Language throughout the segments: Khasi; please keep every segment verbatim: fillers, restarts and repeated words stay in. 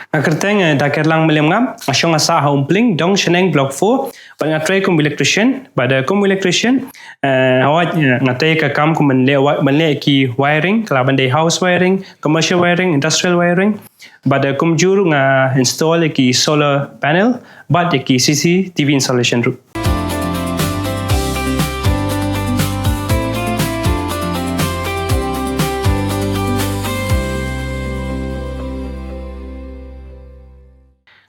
Nga kyrteng, eh, Dakerlang Mylliem Ngap, nga shong nga sah ha Umpling, Dong Shaneng Block four, bad nga trei kum electrician, bad, eh, kum electrician, eh, hawai, eh, nga trei ka kam kum ban leh wa-, ban leh ki wiring, ka lah ban dei house wiring, commercial wiring, industrial wiring, bad, eh, kumjuh ruh nga install ki solar panel, bad ki C C T V installation ruh.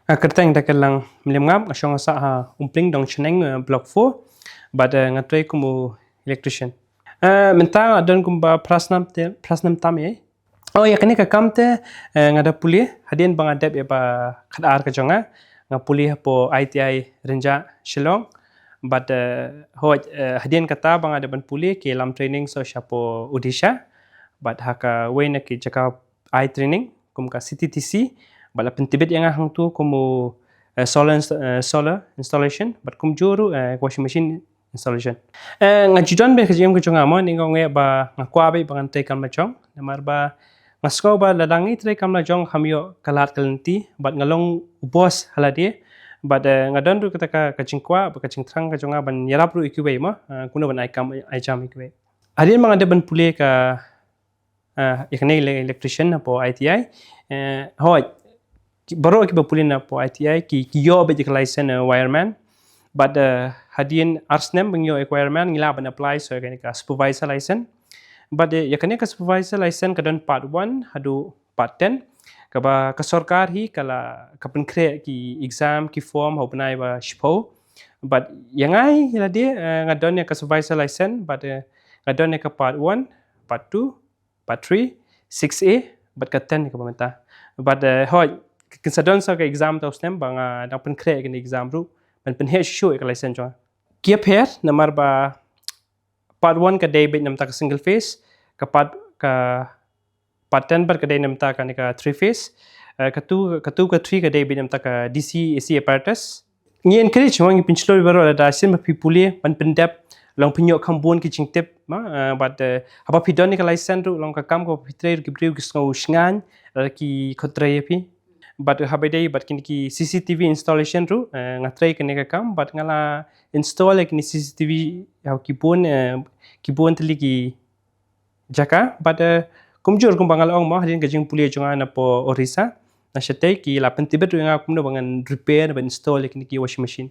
Nga kyrteng Dakerlang Mylliem Ngap, nga shong nga sah ha Umpling, Dong Shaneng, eh, Block four, bad, eh, nga trei kum u electrician. Eh, mynta nga don kumba phra snem te, phra snem tam ïa. Oh, ïa kane ka kam te, eh, nga da pule, hadien ba nga dep ïa ba khatar ka jong nga, nga pule hapoh I T I Rynjah Shillong, bad, eh, hoi, eh, hadien kata ba nga dep ban pule ki lam training sha shapoh Odisha, bad ha kawei na ki jaka eye training, kum ka C T T C, bad la pyntbit ïa nga hangto kum u, eh, solar inst-, eh, solar installation, bad kumjuh ruh, eh, washing machine installation. Eh, nga ju don beit ka jingim ka jong nga mo, ne nga ong ba nga kwah beit ba ngan trei kam la jong, namar ba nga sngew ba lada ngi trei kam la jong, kham ïoh ka lad ka lynti, bad nga long u boss ha lade, bad, eh, nga don ruh kata ka, ka jingkwah, bad ka jingthrang ka jong nga ban ïarap ruh ïa kiwei mo, eh, kumno ban ai kam, ai jam ïa kiwei. Hadien ba nga dep ban pule ka, ah, ïa kane ele-, electrician hapoh I T I. Eh, hoi, ki, baroh kiba pule na hapoh I T I, ki, ki ïoh beit ïa ka license, eh, wireman. Bad, eh, hadien ar snem ba ngi ïoh ïa ka wireman, ngi lah ban apply sa ïa kane ka supervisor license. Bad, eh, ïa kane ka supervisor license ka don part one haduh part ten. Kaba ka sorkar hi ka la, ka pynkhreh ki exam, ki form ha u bnai ba shiphew. Bad ïa nga hi lade, eh, nga don ïa ka supervisor license, bad, eh, nga don ïa ka part one, part two, part three, six A, bad ka ten kaba mynta. Bad, eh, hoi, kin sa don sa ka exam ta u snem ba nga dang pynkhreh ïa kane exam ruh, ban pynheh shuh shuh ïa ka license jong nga. Ki ïapher, namar ba part one ka dei beit na bynta ka single phase, ka part, ka part ten bad ka dei na bynta kane ka three phase, eh, ka two, ka two, ka three ka dei beit na bynta ka D C A C apparatus. Ngi encourage mo, ngi pynshlur ïa baroh lada shisien ba phi pule ban pyndep, long phin ïoh kham bun ki jingtip, ma, eh, bad, eh, haba phi don ïa ka license ruh, long ka kam kaba phi trei ruh ki briew ki sngew shngaiñ lada ki khot trei ïa phi. Bad haba ïadei bad kine ki C C T V installation ruh, eh, nga trei kane ka kam, bad nga la install ïa kine C C T V ha ki bun, eh, ki bun tylli ki jaka, bad, eh, kumjuh kumba nga la ong mo, hadien ka jingpule jong nga napoh Orissa, na shatei ki la pyntbit ruh ïa nga kumno ba ngan repair bad install ïa kine ki washing machine.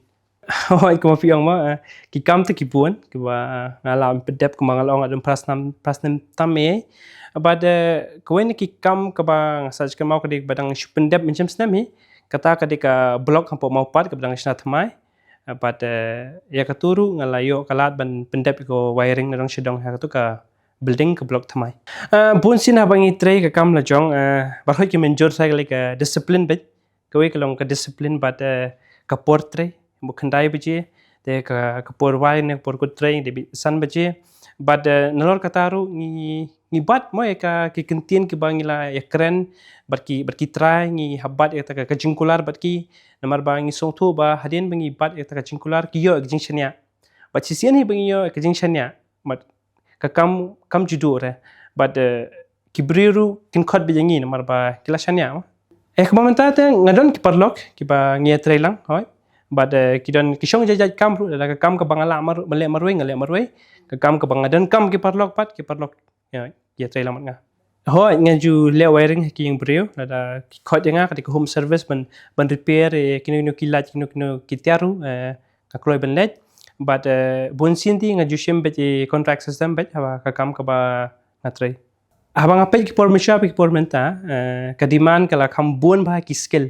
Hoi, kumba phi ong mo, eh, ki kam te ki bun, kiba, eh, nga la pyndep kumba nga la ong, hadien phra snem, phra snem tam eh. Bad, eh, kawei na ki kam kaba nga sa kynmaw ka dei ba dang shu pyndep mynshem snem hi, kata ka dei ka block hapoh Mawpat kaba dang shna thymmai. Eh, bad, eh, ïa katu ruh nga la ïoh ka lad ban pyndep ïa ka wiring na dong sha dong ha katu ka building ka block thymmai. Eh, bun sien haba ngi trei ka kam la jong, eh, baroh ki mynjur sa ka lei ka discipline beit. Kawei ka long ka discipline bad, eh, ka por trei. Ba khyndai baje, te ka, ka por wai ne por kut trei, dei beit san baje. Bad, eh, nalor kata ruh ngi, ngi bat mo ïa ka, ki kyntien kiba ngi la ïakren, bad ki, bad ki trai, ngi hap bat ïa kata ka, ka jingkular bad ki, namar ba ngi sngewthuh ba hadien ba ngi bat ïa kata ka jingkular, ki ïoh ka jingshaniah. Bad shisien hi ba ngi ïoh ka jingshaniah, bad ka kam, kam ju duh re. Bad, eh, ki briew ruh kin khot beit ïa ngi namar ba ki la shaniah mo. Eh, kaba mynta te nga don ki paralok kiba ngi ïatrei lang, hoi. Bad, eh, ki don ki shong jait jait kam ruh, lada ka kam kaba nga lah mar-, leh marwei, nga leh marwei. Ka kam kaba nga donkam ki paralok pat, ki paralok, ïa, ïatrei lang bad nga. Hoi, nga ju leh wiring ha ki ïing briew, lada ki khot ïa nga, kata ka home service ban, ban repair, eh, kino kino ki light, kino kino ki tiar ruh, eh, nga kloi ban leh. Bad, eh, bun sien te nga ju shim beit, eh, contract system beit, haba ka kam kaba nga trei. Haba nga peit ki por mynshuwa bad ki por mynta, eh, ka demand ka la kham bun bha ki skill.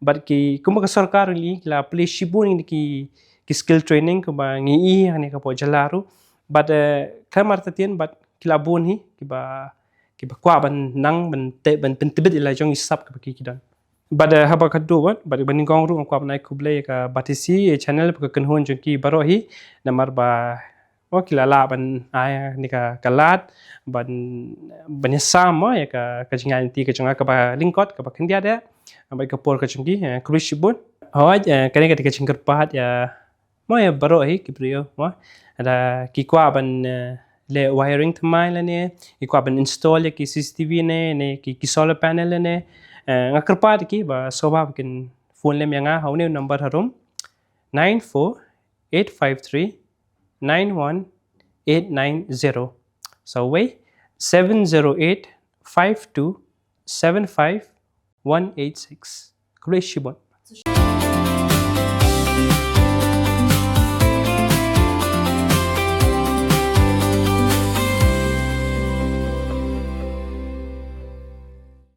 Bad ki, kumba ka sorkar ruh ki la plie shibun ïa ki, ki skill training kumba ngi ïohi hangne hapoh jylla ruh. Bad, eh, khlem artatien bad ki la bun hi, kiba, kiba kwah ban nang, ban te, ban pyntbit ïa la jong ki sap kiba ki, ki don. Bad, eh, haba khadduh bad, bad ba nyngkong ruh nga kwah ban ai khublei ïa ka Batesi, eh, channel bad ka kynhun jong ki baroh hi, namar ba, oh, ki la lah ban ai, eh, kane ka, ka lad, ban, ban ïasam, oh, ïa ka, ka jingïaid lynti ka jong nga kaba lyngkot, kaba khyndiat eh, bad ka por ka jong ki, eh, khublei shibun. Hooid, eh, kane ka dei ka jingkyrpad ïa, mo ïa baroh hi ki briew, mo. Lada ki kwah ban, eh, leh wiring thymmai lane, ki kwah ban install ïa ki C C T V ne, ne ki, ki solar panel lane, Eh, nga kyrpad ïa ki ba sngewbha ba kin phone lem ïa nga ha une u number harum, nine four eight five three nine one eight nine zero. Sa wei, seven zero eight five two seven five one eight six. Khublei shibun.